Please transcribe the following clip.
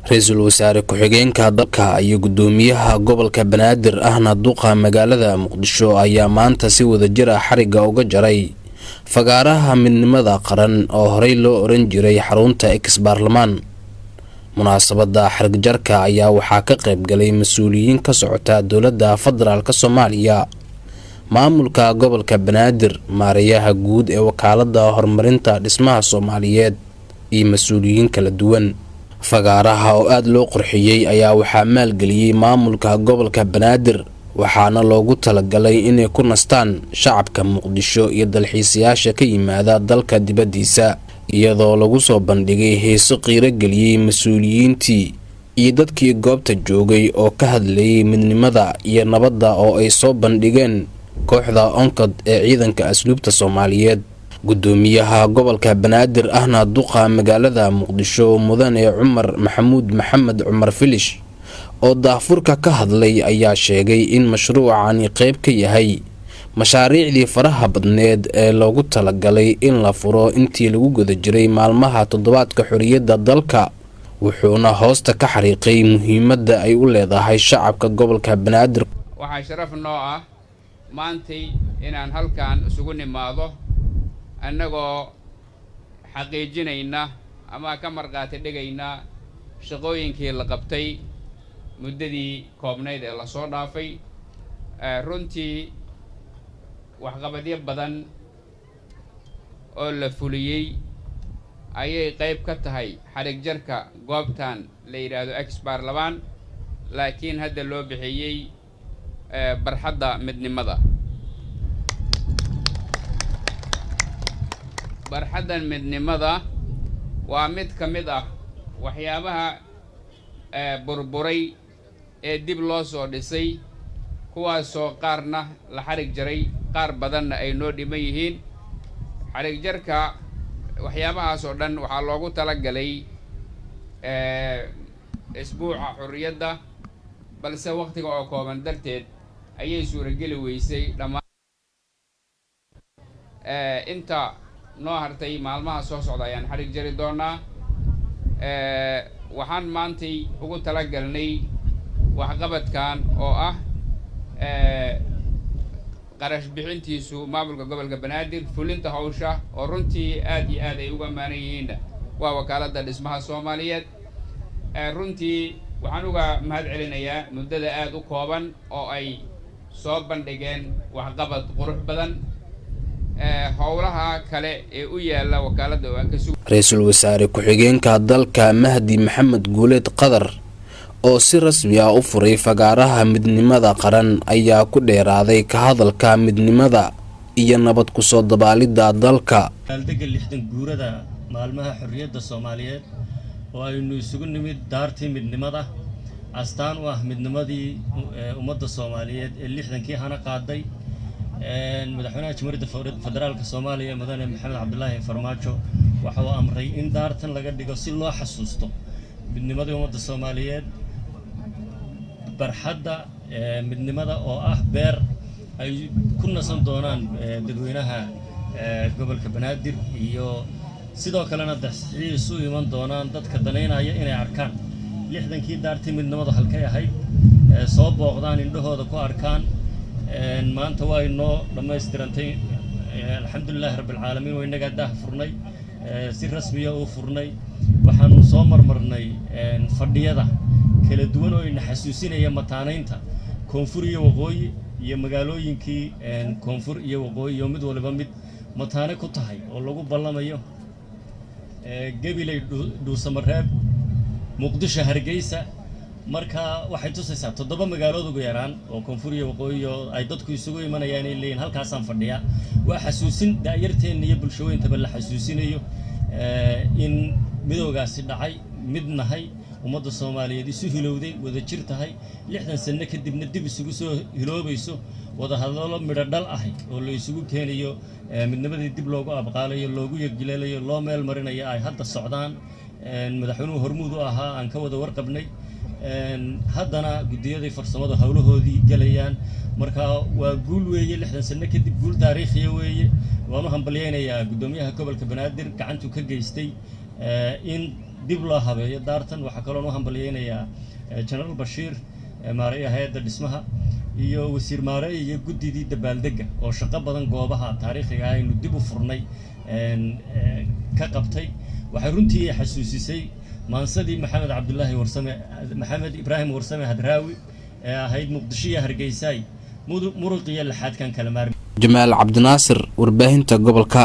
Ra-iisul wasaare ku-xigeenka dalka iyo gudoomiyaha gobolka Banaadir, ahna duqa magaalada Muqdisho, ayaa maanta si wadajir ah xarigga uga jaray fagaaraha Midnimada Qaran oo horey loo oran jiray xarunta ex Baarlamaan. Munaasabadda xarigjarka ayaa waxaa ka qayb galay mas-uuliyiin ka socota dowladda federaalka Soomaaliya, maamulka gobolka Banaadir, maareeyaha guud ee Wakaalada Horumarinta Dhismaha Soomaaliyeed iyo mas-uuliyiin kala duwan. Fagaaraha oo aada loo qurxiyey ayaa waxaa maalgeliyey maamulka gobolka Banaadir, waxaana loogu talagalay inay ku nastaan shacabka Muqdisho iyo dalxiisayaasha ka yimaada dalka dibaddiisa, iyadoo lagu soo bandhigay heeso qiiro geliyey mas-uuliyiintii iyo dadkii goobta joogay oo ka hadlayay midnimada iyo nabadda, oo ay soo bandhigeen kooxda Onkod ee Ciidanka Asluubta Soomaaliyeed. Gudoomiyaha gobolka Banaadir, ahna duqa magaalada Muqdisho, Mudane Cumar Maxamuud Maxamed Cumar Filish, oo daahfurka ka hadlay, ayaa sheegay in mashruucani qeyb ka yahay mashaariicdii faraha badneed ee loogu talagalay in la furo intii lagu guda jiray maalmaha toddobaadka xorriyadda dalka, wuxuuna hoosta ka xariiqay muhiimadda ay u leedahay shacabka gobolka Banaadir. Waxaa sharaf noo ah maantay inaan halkan isugu nimaado, annagoo xaqiijinayna ama ka markhaati dhigayna shaqooyinkii la qabtay muddadii koobnayd ee lasoo dhaafay. Runtii waxqabadyo badan oo la fuliyey ayay qayb ka tahay xadhig jarka goobtan la yidhaahdo ex Baarlamaan, laakiin hadda loo bixiyey barxadda Midnimada. Barxaddan Midnimada waa mid ka mid ah waxyaabaha burburay ee dib loo soo dhisay, kuwaasoo qaarna la xarig jaray, qaar badanna ay noo dhiman yihiin. Xarig jarka waxyaabahaas oo dhan waxaa loogu talagalay Isbuuca Xorriyadda, balse wakhtiga oo kooban darteed ayay suurageli weysay. Dhammaan inta noo hartay maalmaha soo socda ayaan xarig jari doonaa. Waxaan maantay ugu talagalnay waxqabadkan oo ah qarash bixintiisu maamulka gobolka Banaadir, fulinta hawsha oo runtii aad iyo aad ay ugu ammaanan yihiinna waa Wakaaladda Dhismaha Soomaaliyeed. Runtii waxaan uga mahad celinayaa muddada aada u kooban oo ay soo bandhigeen waxqabad qurux badan. Howlaha kale ee u yaalla wakaaladda oo aan ka sug Ra-iisul wasaare ku-xigeenka dalka, Mahdi Maxamed Guuleed Qadar, oo si rasmi ah u furay fagaaraha Midnimada Qaran, ayaa ku dheeraaday ka hadalka midnimada iyo nabad kusoo dabaalidda dalka. Dabaaldega 60 guurada maalmaha xorriyadda Soomaaliyeed oo aynu isugu nimid daartii Midnimada, astaan u ah midnimadii ummadda Soomaaliyeed ee 60-kii hana qaaday. Madaxweynaha Jamhuuriyadda Federaalka Soomaaliya, Mudane Maxamed Cabdilaahi Farmaajo, waxa uu amray in daartan laga dhigo si loo xasuusto midnimadii ummadda Soomaaliyeed, barxadda Midnimada oo ah beer ay ku nasan doonaan dadweynaha gobolka Banaadir iyo sidoo kalena dalxiis u iman doonaan dadka danaynaya inay arkaan 60-kii daartii Midnimadu halkay ahayd, soo booqdaan, indhahooda ku arkaan. Maanta waa inoo dhammaystirantay, alxamdulilaahi rabbilcaalamiin. Waa innagaa daah furnay, si rasmiya u furnay. Waxaanu soo marmarnay fadhiyada kala duwan oo ina xasuusinaya mataanaynta koonfur iyo waqooyi iyo magaalooyinkii koonfur iyo waqooyi iyo mid waliba mid mataane ku tahay oo lagu ballamayo: Gabiley, Dhuusamareeb, Muqdisho, Hargeysa. Marka waxay tusaysaa toddoba magaalood ugu yaraan oo koonfur iyo waqooyi oo ay dadku isugu imanayaan ay leeyihin halkaasaan fadhiyaa. Waa xasuusin da'yarteenna iyo bulshooyintaba la xasuusinayo in midoogaasi dhacay, mid nahay, ummadda Soomaaliyeed isu hilowday, wada jir tahay, 60 sanno kadibna dib isugu soo hiloobayso, wadahadallo midho dhal ahi oo la isugu keenayo, midnimadii dib loogu abqaalayo, loogu yegileelayo, loo meel marinayo ay hadda socdaan. Madaxweynuhu hormuud u ahaa, aan ka wada warqabnay, haddana guddiyadii farsamadu howlahoodii gelayaan. Marka waa guul weeye, 60 sanno kadib guul taariikhiya weeye. Waan u hambalyaynayaa guddoomiyaha gobolka Banaadir gacantuu ka geystay in dib loo habeeyo daartan. Waxaa kaloon u hambalyeynayaa Genaraal Bashiir, maareeya hay-adda dhismaha, iyo wasiir maareeya iyo guddidii dabaaldegga oo shaqo badan goobaha taariikhiga ah aynu dib u furnay ka qabtay. Waxay runtii xasuusisay maansadii Maxamed Cabdulaahi Warsame, Maxamed Ibraahim Warsame Hadraawi, ee ahayd "Muqdisho iyo Hargeysaay, muruqiyo laxaadkan kala maarmi". Jamaal Cabdinaasir, warbaahinta gobolka.